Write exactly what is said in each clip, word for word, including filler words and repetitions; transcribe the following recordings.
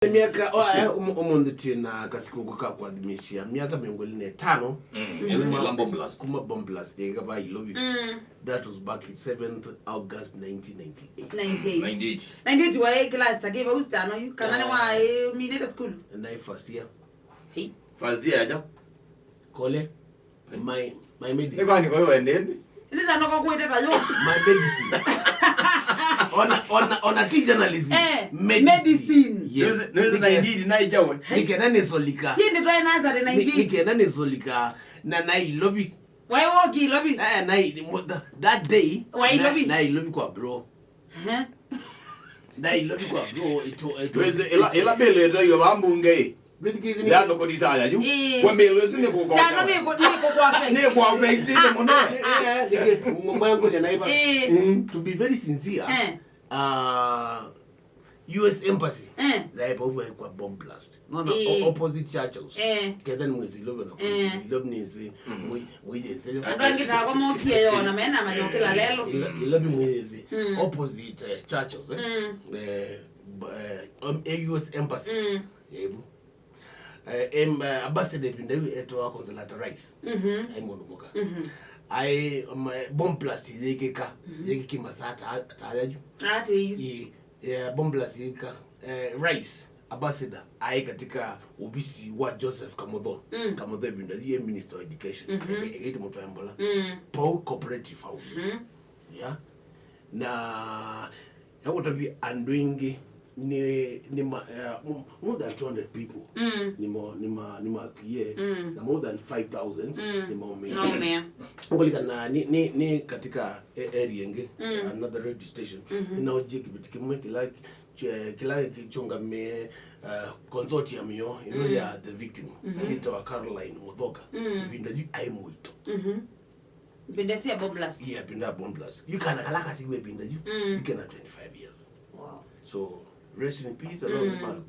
Myaka, oh, eh, ũmũ-, ũmũnthĩ twĩ na kasikũkũ ka kũathimĩsya myaka mĩongo ĩlĩ na ĩtano. Mm, ĩla, ĩla bomb blast. Kuma bomb blast yeka va Ilovi. Mm. That was back in seventh August nineteen ninety-eight. Ninety-eight. Ninety-eight. Ninety-eight waĩ class ta kĩ vau sitano yu, kana nĩ waĩ minĩte school? Naĩ first year. Hey. First year aja? Kole. My, my medicine. Nĩkwani kwa wendeni? Nĩsanoka kwĩte vayo. My medicine. Ona, ona, ona ti journalism. Eh, medicine. Medicine. Yes. Nĩwĩsĩ, nĩwĩsĩ ninety-eight naijawe. Nĩkenda nĩsolika. Hii nĩ twaĩ nursery ninety-eight. Nĩkenda nĩsolika. Na naĩ Ilovi. Waĩ woki Ilovi? Eh, naĩ, mo-, th-, that day, waĩ Ilovi? Naĩ Ilovi kwa bro. Ehe. Naĩ Ilovi kwa bro, ito, ito. Twĩsĩ, ĩla, ĩla bill ĩtaiwe va mbunge ĩ. Ndĩano kũtitaya yu. Ĩĩ. Kwa mĩlũ ĩsu nĩ kũkonya. Sitano nĩ kũ-, nĩ kũkũaffect. Nĩ kũaffect mũno. Mwangu nĩ naiba. Ĩĩ. Mm. To be very sincere, eh, uh, U S embassy, eh, yaĩ pau kwa bomb blast. No, no, ĩĩ, o-, opposite Churchill's. Eh. Ketha nĩ mwĩsĩ Ilovi na, eh, Ilovi nĩsĩ, mm, mwĩ-, mwĩyĩsĩ. Atangĩtaa kwa mokie yo na mena manyokela lelo. Ila-, Ilovi mwĩyĩsĩ. Mm. Opposite, eh, Churchill's, eh. Mm. Eh, b-, eh, um, eh, U S embassy. Mm. Yaibu. Eh, em, eh, ambassador ĩvinda yu etawa Consolata Rice. Mhm. Aĩ mũndũ mũka. Mhm. Aĩ, um, eh, bomb blast yĩkĩka, mhm, yĩkĩkĩ masaa ta, ta aya yu. Ate yu. Ĩĩ, eh, bomb blast yĩkĩka, eh, Rice, ambassador, aĩ katika ofisi wa Joseph Kamotho. Mm. Kamotho ĩvinda yu e Minister of Education. Mhm. Eke-, ekaĩte mũtwae mbola. Mm. Pau Cooperative House. Mhm. Yeah. Na yakũtavya andũ aingĩ nĩ, nĩ ma-, eh, m-, more than two hundred people, mm, nĩmo, nĩma-, nĩmakw'ĩe, mm, na more than five thousand, mm, nĩmaũmĩa. Maũmĩa. Ngũlikana nĩ, nĩ, nĩ katika a-, area ĩngĩ, mm, another radio station, mhm, nĩnaũkie kĩveti kĩmwe kĩla, kĩ-, kĩla kĩkyũngamĩe, eh, consortium yo, ĩno, mm, ya the victim, mhm, kĩtawa Caroline Mũthoka. Mm. Ĩvinda yu aĩ mũito. Mhm. Ĩvinda ĩsu ya bomb blast. Yeah, ĩvinda ya bomb blast. Yu kana kala kasiw'e ĩvinda yu, mm, yu kena twenty-five years. Wow. So, rest in peace, a lot of, mm, love.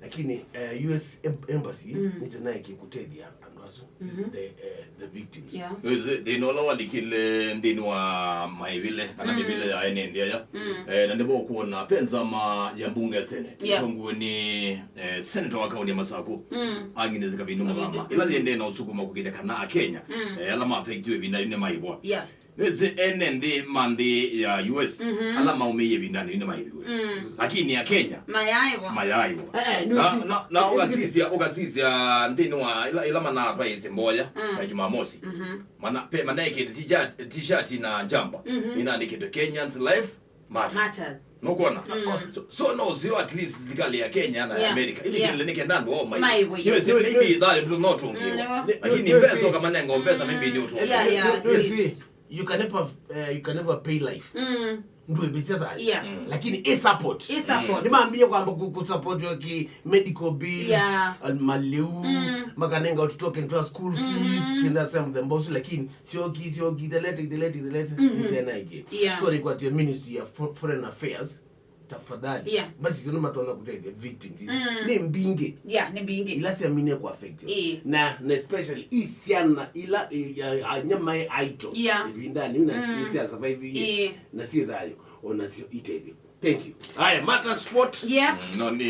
Lakini, eh, U S em-, embassy, mm, nĩkyo naĩ kĩkũtethya andũ asu. Mhm. The, eh, the victims. Yeah. Nĩwĩsĩ, thĩna ũla walikile nthĩnĩ wa maĩvĩle, kana, mm, mĩvĩle ya ene nthĩ aya. Mm. Eh, na nĩvo ũkwona, ve nzama ya mbunge ya Senate. Yeah. Ĩtongoew'e nĩ eh, senator wa kaunti ya Masaku, mm, Agnes Kavindu Mũthama, ĩla yĩendee na ũsukuma kũkĩlya kana Akenya, mm, eh, ala maafektiwe ĩvinda yĩu nĩmaĩvwa. Yeah. Nĩsĩ ene nthĩ ma nthĩ ya U S, mhm, ala maũmĩie ĩvindanĩ yĩu nĩmaĩviwe. Mm. Lakini Akenya mayaaĩvwa. Mayaaĩvwa. Eh, eh, na, na, na ũkasisya, ũkasisya nthĩnĩ wa ĩla, ĩla manatwaĩĩsye mboya, mm, ya Jumamosi. Mhm. Mana, pe, manaĩkĩte t-shirt, t-shirt na njamba, mhm, ĩnaandĩkĩtwe Kenyans Life Matter. Matters. Nũkwona? Mm. So, so no sio at least thirikali ya Kenya na, yeah, America. Ili, yeah, kile nĩ kenda andũ ao mai. Mai, yes. Yes, maybe that is not wrong. Mm, no. Lakini, yes, pesa, yes, ũkamanenga pesa, maybe nĩ ũtũngĩo. Yeah, yeah, yes, at least. You can never, uh, you can never pay life. Mm. Ndwĩvĩsya thayũ. Yeah. Mm. Lakini ĩ support. Ĩ support. Mm. Nĩmambie kwamba ku-, ku support wa ki medical bills, yeah, uh, maliu, mm, makanenga watu token twa school fees, mm-hmm, and that's some of them boss, lakini syoki, syoki, ithelete, ithelete, ithelete, mm-hmm, itena ĩngĩ. Yeah. So, nĩkwatĩa Ministry ya Fo-, Foreign Affairs, tafadhali. Yeah. Basi, sino matona kũtethya victims. Mm. Nĩ mbingĩ. Yeah, nĩ mbingĩ. Ila syamine kũ affect. Eh. Na, na especially i syana ila, eh, ya, anyamae aito. Yeah. Ĩvindanĩ, na, mm, nĩ sya survive, eh, na syĩ thayũ, onasyo itethyo. Thank you. Aya, Matter Sport. Yeah. Mm, no, nĩ